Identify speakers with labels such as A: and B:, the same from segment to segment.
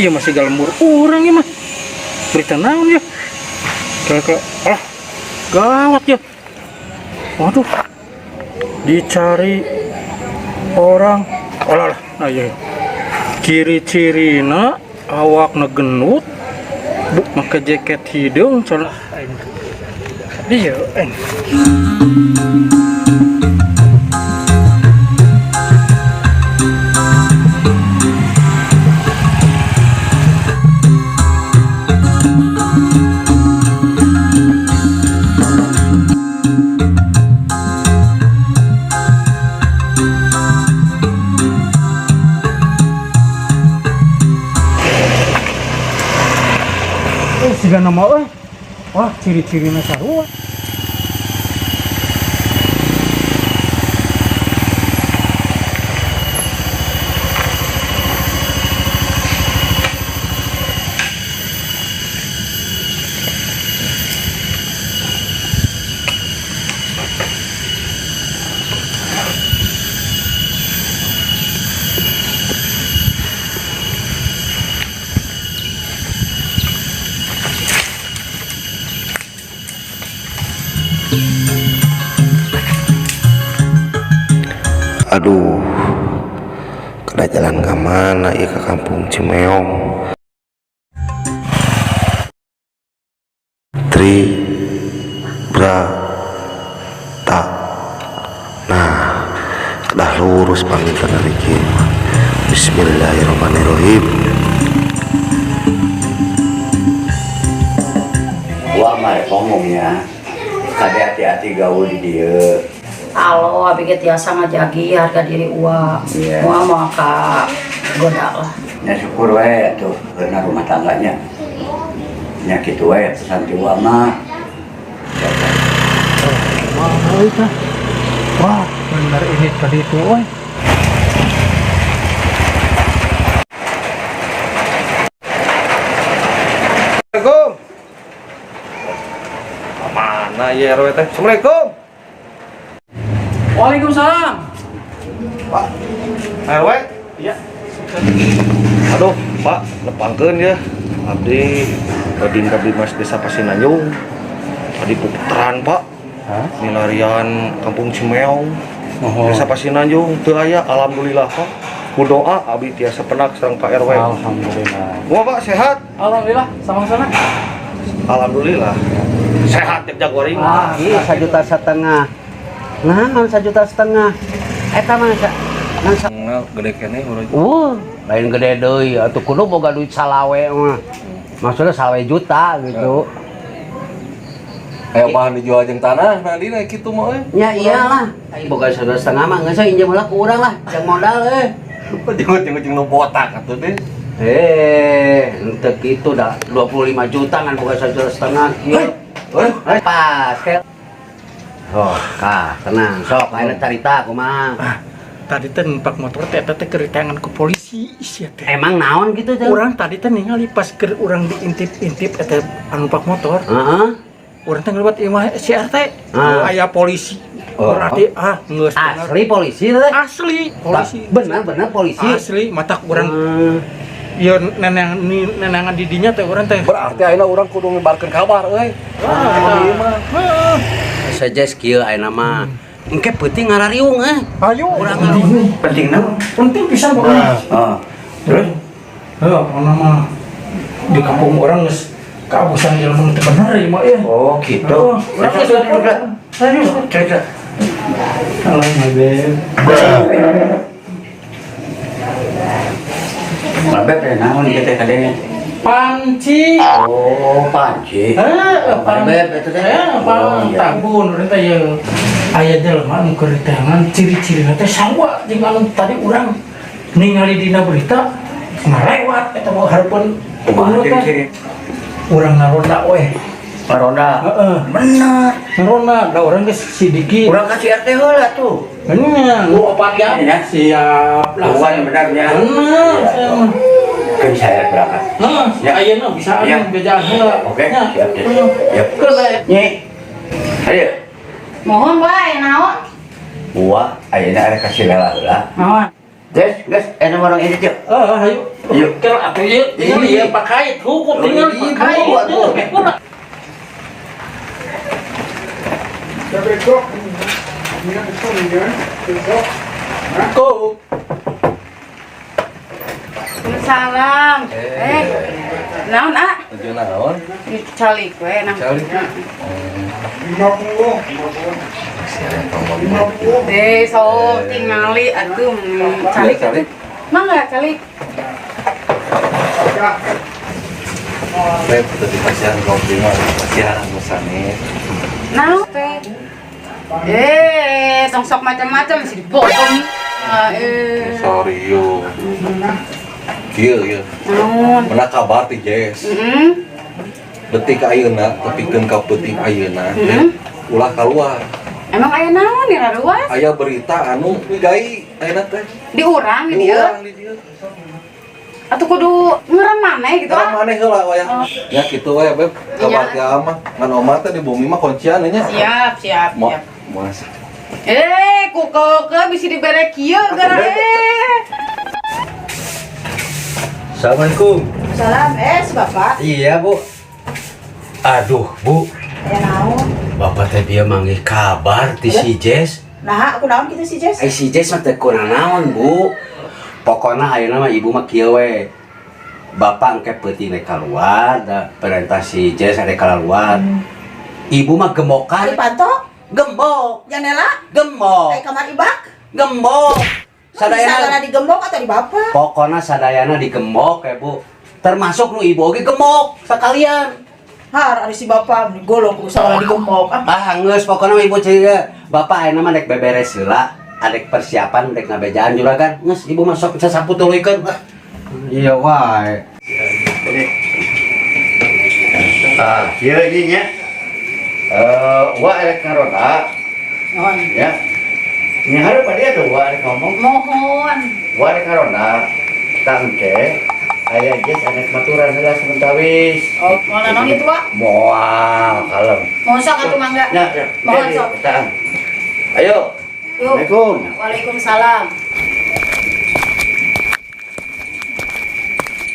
A: Iya masih galembur urang ya mah. Berita naon ya? Kira-kira, alah, gawat ya. Waduh, dicari orang. Alah, lah, nah iya. Ciri-cirina awak gendut, bu, make jaket hideung, salah. Dia, eh. Eh, siga nama eh. Wah, ciri-cirina sarua.
B: Aduh, kada jalan ka mana ya ke kampung Cimeong. Tri Brata. Nah, kedah lurus panginten ari kieu. Bismillahirrahmanirrahim.
C: Gua mah rek ngomongnya kade hati-hati gaul di dieu.
D: Alo, abi ge tiasa ngajagi harga diri uwa.
C: Iya.
D: Moal moal ka goda lah.
C: Ya syukur we tuh karena rumah tangganya. Nya kitu we pesan ti uwa mah.
A: Wah, itu. Wah, bener ini tadi itu, oi.
B: Assalamualaikum. Mana ya RW teh? Assalamualaikum.
A: Waalaikumsalam.
B: Pak. RW?
A: Iya.
B: Aduh, Pak, nepangkeun ya. Abdi Babin Kabdimas Desa Pasinanjung. Tadi puteran, Pak.
A: Hah?
B: Milarian Kampung Cimeong.
A: Oh.
B: Desa Pasinanjung teu aya, alhamdulillah, Pak. Ku doa abdi tiasa penak sareng Pak RW.
A: Alhamdulillah.
B: Wah, Pak, sehat?
A: Alhamdulillah, sama-sama.
B: Alhamdulillah. Sehat cek jagoring.
A: Ah,
E: Iya, 1,5 juta. Nah, 1,5 juta. Eta mah ngan
B: Gede keneh urang.
E: Lain gede deui atuh kudu boga duit salawe mah. Maksudnya salawe juta gitu.
F: Aya bahan dijual jeung tanah, nah dina kitu mah euy.
E: Ya iyalah. Ai boga 1,5 juta mah geus injem heula ku urang lah, jang modal euy.
F: Jeung jeung nu botak atuh deh.
E: Eh, henteu kitu dah 25 juta ngan boga 1,5 juta kieu.
F: Hei,
E: Pas. Oh, kah, tenang. Sok, ayeuna carita kumaha.
A: Ah, tadi teh numpak motor teh eta teh keur ditayangan ku polisi sia teh.
E: Emang naon gitu teh?
A: Urang tadi teh ningali pas keur urang diintip-intip eta anu numpak motor.
E: Heeh.
A: Urang teh ngelewat imah si RT.
E: Ah.
A: Aya polisi.
E: Oh.
A: Berarti ah geus bener.
E: Asli polisi teh.
A: Asli polisi.
E: Benar-benar polisi.
A: Asli matak urang ieu neneng nenangan di dinya teh urang teh.
F: Berarti ayeuna urang kudu nyebarkeun kabar euy.
A: Wah,
F: Ieu mah.
A: heeh.
E: Saja kieu ayeuna mah. Engke peuting ngarariung eh.
A: Ayo,
E: Urang
C: Penting naon?
A: Penting pisan pokoknya.
C: Heeh. Terus
A: Heuh, pokokna mah di kampung urang geus keabusan jelema nu teu bener ieu mah ya.
C: Oh, gitu.
A: Oh, urang geus lapor. Ayo.
C: Cerita.
A: Halo, my babe.
C: Babe teh naon ieu teh kadenya?
A: Panci.
C: Oh, panci.
A: Eh,
C: Oh, beb, eta teh.
A: Eh, pan
C: Oh, iya.
A: tabun urang teh ye. Aya jelema nu keur ditayangan ciri-cirina teh sarua jeung anu tadi urang ningali dina berita ngalewat eta mah hareupeun
C: Kumaha
A: teh.
C: ciri-ciri?
A: Urang ngaronda we.
C: Ngaronda.
A: Heeh.
C: Bener.
A: Ngaronda da urang geus sidiki.
C: Urang ka si RT heula tuh.
A: Bener.
C: Lu opat jam.
A: Ya. Siap lah.
C: Bukan benernya.
A: Bener. Saya mah.
C: Kan saya berangkat.
A: Heeh,
C: Ya.
A: ayeuna bisa
C: Ya.
A: anu bejaan heula.
C: Oke,
A: Ya.
C: siap deh.
A: Heeh.
C: Siap.
A: Keun bae.
C: Nyi. Ayo.
D: Mohon wae naon?
C: Gua ayeuna arek ka si Lela heula.
D: Naon?
C: Des, geus, enak orang ini yuk.
A: Ah, ayo.
C: Yuk.
A: Kira atuh ieu tinggal ieu pakai hukum tinggal
C: Iya,
A: pakai.
C: iya.
A: Tuh, Go.
G: Salam. Eh, naon ah?
F: Tujuh naon?
G: Calik we nah.
F: Calik.
G: Eh, so tingali atuh calik
F: Calik.
G: atuh. Mangga calik.
F: Beb, tadi pasihan kopi mah, pasihan anu sanes.
G: Naon teh? Eh, tong sok macam-macam sih dipotong. Ah, eh.
F: Sorry yo. Kieu ieu.
G: Naon?
F: Mana kabar ti Jess?
G: Heeh.
F: Detik ayeuna, tepikeun ka peuting ayeuna,
G: Mm-mm.
F: ulah keluar.
G: Emang aya naon nih raruas?
F: Aya berita anu migai ayeuna teh.
G: Di urang di dieu.
F: Urang di dieu.
G: Atuh kudu ngerem maneh gitu
F: Orang
G: ah.
F: maneh heula wayah. Ya kitu we Beb, kabar
G: Iya.
F: ti mah. Ngan oma teh di bumi mah kuncian nya.
G: Siap, siap,
F: Mo,
G: siap.
F: mas.
G: Eh, ku ke bisa dibere kieu gara eh.
E: Assalamualaikum.
D: Salam es Bapak.
E: Iya, Bu. Aduh, Bu.
D: Ya naon?
E: Bapak teh dia manggih kabar ti si Jess.
D: Nah, aku naon gitu sih Jess?
E: Eh si Jess mah teh naon, Bu. Pokona ayeuna mah ibu mah kieu we. Bapak engke peuting rek keluar, da perintah si Jess rek keluar. Ibu mah gembokan.
D: Di panto,
E: Gembok,
D: jandela,
E: gembok,
D: eh kamar ibak.
E: Gembok.
D: Sadayana
E: Sadayana
D: digembok atau di bapak?
E: Pokona sadayana digembok ya, Bu. Termasuk nu ibu oge gembok sekalian.
D: Har, ada si bapak golong kudu sagala digembok. Ah,
E: Ah, geus pokona mah ibu cerita. Bapak ayeuna mah rek beberes heula, arek persiapan rek ngabejaan juragan. Geus ibu masuk sasapu tuluykeun. Ah, iya wae.
C: Ah, kieu ieu nya. Eh, wa erek ngaronda. Ya. Nya hareup dia tuh wa erek ngomong.
D: Mohon.
C: Wa erek ngaronda. Tangke aya Jess anak maturan heula sementawis.
D: Oh, mau naon itu, Pak?
C: Moal kalem.
D: Mohon sok atuh mangga.
C: Ya, ya.
D: Mohon
C: Jadi,
D: sok.
C: tahan. Ayo.
D: Yuk.
C: Assalamualaikum.
D: Waalaikumsalam.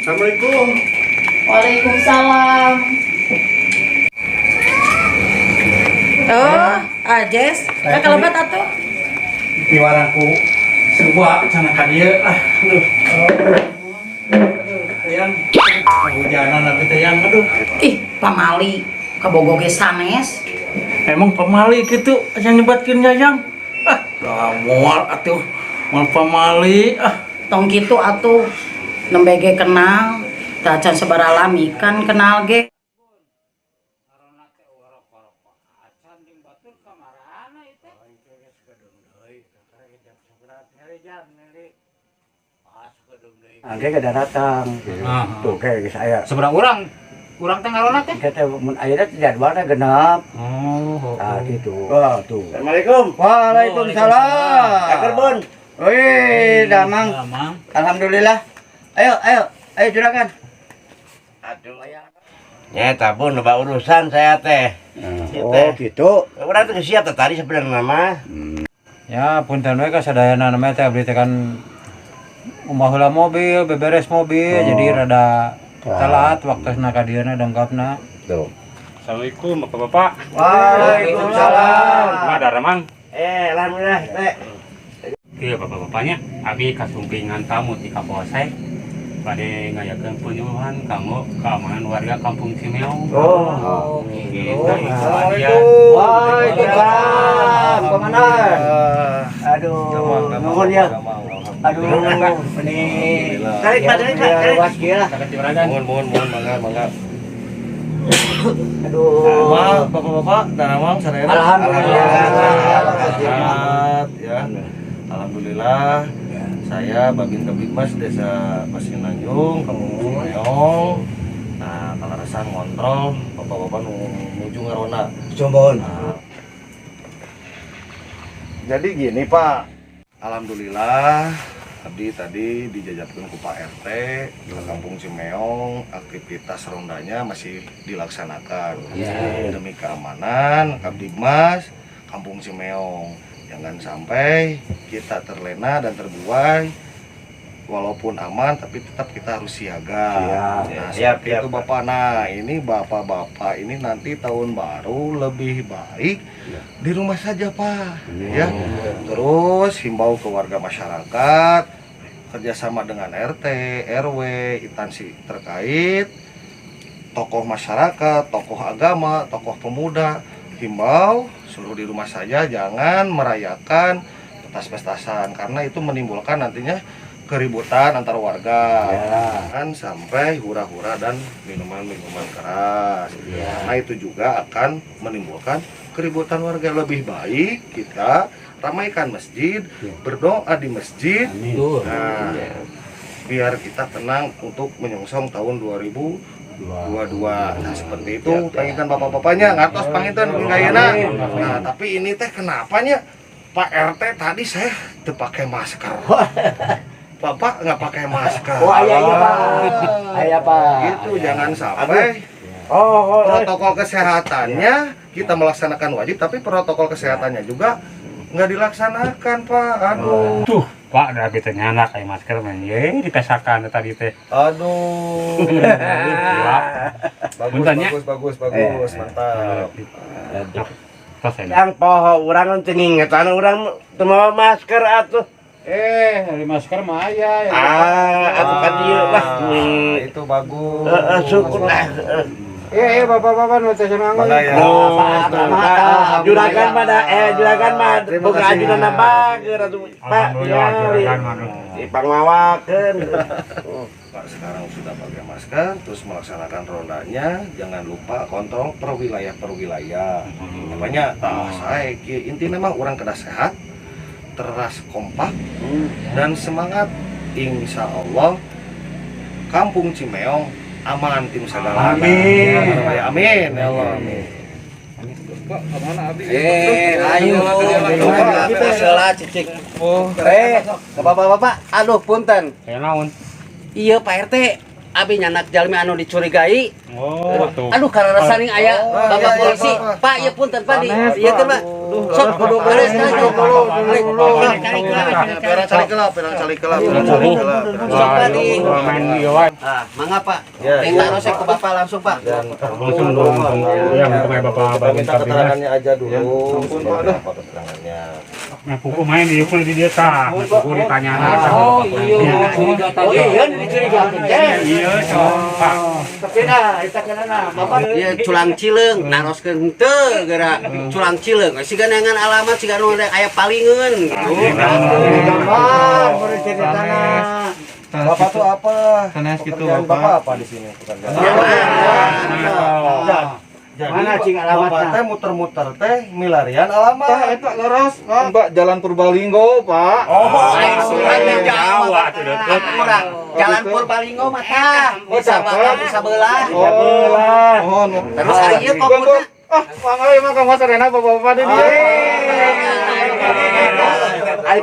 C: Assalamualaikum.
D: Waalaikumsalam. Oh, ah Jess, ka kalebat atuh.
A: Piwarangku sebuah cenah ka dieu ah. Aduh. Aduh, yang hujanan tapi teh yang aduh.
D: Ih, pamali kabogo ge sanes.
A: Emang pamali gitu yang nyebatkeun yayang. Ah, dah moal atuh. Moal pamali ah.
D: Tong kitu atuh nembe ge kenal, tah can sabaraha lami kan kenal ge.
C: Angke ke datang. Tuh kayak geus aya.
A: Seberapa orang? Urang teh ngarona teh?
C: Engke teh mun ayeuna teh jadwalna genap.
A: Oh.
C: Ah gitu. Wah, tuh.
H: Assalamualaikum.
C: Waalaikumsalam.
H: Kabar, Bun.
C: Wih, damang.
A: Damang.
C: Alhamdulillah. Ayo, ayo, ayo juragan.
H: Aduh. Nyata Bun, loba urusan saya teh.
C: Oh, gitu.
H: Urang teh siap teh tadi sebenarnya mah.
I: Ya, punten we ka sadayana namanya teh abdi teh kan umbah heula mobil, beberes mobil, jadi rada telat waktosna ka dieuna dongkapna.
C: Tuh.
A: Assalamualaikum Bapak-bapak.
C: Waalaikumsalam.
A: Kumaha daramang?
H: Eh, alhamdulillah teh.
A: Iya bapak-bapaknya, abi kasumpingan tamu ti Kapolsek bade ngayakeun penyuluhan kanggo keamanan warga Kampung Cimeong.
C: Oh.
A: Gitu, kematian.
C: Waalaikumsalam, komandan. Aduh, nuhun ya. Aduh, ini.
H: Tarik, Pak, tarik, Pak, tarik.
C: Luas kieu lah.
F: Mohon, mohon, mohon, mangga, mangga.
C: Aduh.
F: Wah, bapak-bapak, daramang sadayana.
C: Alhamdulillah.
F: Sehat ya. Alhamdulillah. Saya Babin Kamtibmas Desa Pasirnanjung, Kampung Cimeong. Nah, kaleresan ngontrol bapak-bapak nu nuju ngaronda.
C: Combon.
B: Jadi gini Pak, alhamdulillah abdi tadi dijajabkeun ku Pak RT ke Kampung Cimeong, aktivitas rondanya masih dilaksanakan demi keamanan Kamtibmas Kampung Cimeong. Jangan sampai kita terlena dan terbuai.
J: Walaupun aman, tapi tetap kita harus siaga.
E: Siap.
J: Nah,
H: Siap,
J: seperti
H: siap,
J: itu
H: Pak.
J: Bapak. Nah, ini bapak-bapak ini nanti tahun baru lebih baik di rumah saja, Pak. Ya. Terus himbau ke warga masyarakat kerjasama dengan RT, RW, instansi terkait, tokoh masyarakat, tokoh agama, tokoh pemuda, himbau suruh di rumah saja, jangan merayakan pentas-pestasan karena itu menimbulkan nantinya keributan antar warga. Kan sampai hura-hura dan minuman-minuman keras. Nah, itu juga akan menimbulkan keributan warga. Lebih baik kita ramaikan masjid, berdoa di masjid. Nah, biar kita tenang untuk menyongsong tahun 2022. Nah, seperti itu panginten bapak-bapaknya, ngartos panginten ayeuna. Nah, tapi ini teh kenapanya Pak RT tadi saya teu pakai masker. Bapak nggak pakai masker.
E: Oh, iya iya Pak. Iya Pak.
J: Gitu, jangan sampai
A: Oh,
J: protokol kesehatannya kita melaksanakan wajib, tapi protokol kesehatannya juga nggak dilaksanakan, Pak. Aduh.
A: Tuh, Pak, udah kita nyandak kayak masker mah ye dipesakan tadi teh.
J: Aduh.
A: Gila.
J: Bagus,
A: Punten nya.
J: bagus, bagus, bagus, mantap.
A: Tos ini.
H: Yang poho urang teu ngingetan urang teu mawa masker atuh.
I: Eh, dari masker mah aya ya.
H: Ah, atuh ka dieu lah.
J: Itu bagus.
H: Heeh, syukur lah.
I: Iya, iya, bapak-bapak nu teh senang.
J: Mangga ya.
H: Juragan mah da juragan mah
J: Terima
H: boga
J: kasih.
H: ajudan bager atuh Pak.
A: Alhamdulillah, juragan mah.
H: Dipangmawakeun.
J: Pak sekarang sudah pakai masker, terus melaksanakan rondanya, jangan lupa kontrol per wilayah per wilayah. Namanya, tah saya intinya mah urang kedah sehat, teras kompak, dan semangat. Insya Allah Kampung Cimeong aman tim segala.
A: Amin.
J: Amin ya Allah. Amin.
E: Eh, ayo. Salah cicing. Eh, bapak-bapak, aduh punten.
A: Kayak naon?
E: Iya Pak RT, abi nyandak jalmi anu dicurigai.
A: Oh, tuh.
E: Aduh karena saring aya bapak
J: iya, iya,
E: polisi.
J: Pak.
E: Pak, ieu punten Pak di ieu teh Pak. Sok kudu beres
J: Cari cari kelap, perang cari kelap, perang cari kelap.
E: Sok Pak di.
A: Main ieu wae.
E: Ah, mangga Pak.
J: Ya,
E: Yang
J: ya.
E: taruh ke Bapak langsung Pak.
A: Langsung dong. Ya, mumpung aya Bapak
J: Kita
A: Babin
J: minta
A: Kabinnya.
J: keterangannya aja dulu. Seperti apa keterangannya?
A: Nah, puguh main di ieu di dieu tah. Nah, puguh ditanya.
E: Oh iya. Oh iya dicurigakeun teh.
A: Iya, sok, Pak.
H: Tapi nah, eta kenana Bapak.
E: Ieu culang cileung naroskeun teu geura culang cileung. Siga neangan alamat siga nu aya palingeun gitu.
I: Gambar baru ceritana.
J: Bapak tuh apa?
I: Sanes gitu,
J: Pekerjaan
I: Bapak.
J: Bapak apa di sini pekerjaan? Jadi
H: Mana cing alamatna?
J: Bapak teh muter-muter teh milarian alamat.
I: Tah eta leres, Pak. Mbak Jalan Purbalinggo, Pak.
A: Oh,
E: Jawa
A: Jawa tuh deket.
E: Kurang. Jalan Purbalinggo mah tah. Bisa makan bisa belah.
I: Oh, mohon.
E: Terus hari ieu komuna.
I: Ah, mangga ieu mah ka Mas Rena bapak-bapak di dieu.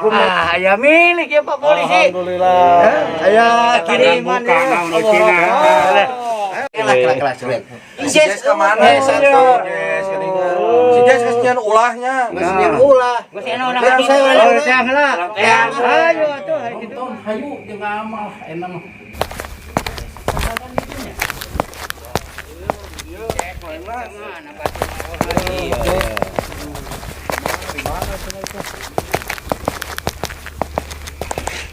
H: Ah, aya milik ya Pak polisi.
J: Alhamdulillah.
H: Aya kiriman
A: Buka
H: ya.
A: naon Cina.
E: Kelah kelah kelah sulit.
B: Si Jess ke mana?
E: Satu.
B: Jess keningan. Si Jess geus ulahnya.
E: Geus nyian ulah.
D: Geus anu urang
E: Terus saya
H: Oh, teang heula.
E: Teang.
H: Ayo atuh hari kitu.
D: Hayu jeung amal enak mah.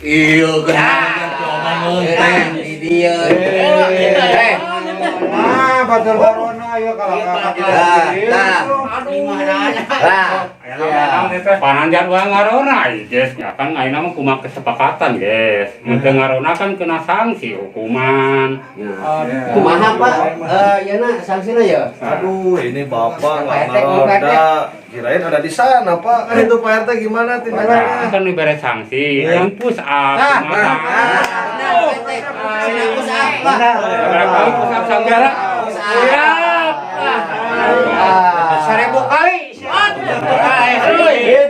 E: Iya geuna di dieu. Eh,
I: Ah, batur barona ayo kalau
E: tah, tah. Lah,
A: Pananjar urang ngarona guys, ya kan ayeuna mah kumaha kesepakatan guys. Mun teu ngarona kan kena sanksi hukuman.
E: Kumaha Pak? Eh, ieu na sanksina ya?
J: Aduh, ini bapak nggak
E: Pak RT, Pak RT.
J: ngeroda. Kirain ada di sana, Pak. Kan itu Pak RT gimana tindakannya?
A: Kan dibere sanksi, yang push up kumaha.
E: Sina push up, Pak.
A: Berapa kali push up sanggara? Siap.
E: 1000 kali.
H: Itu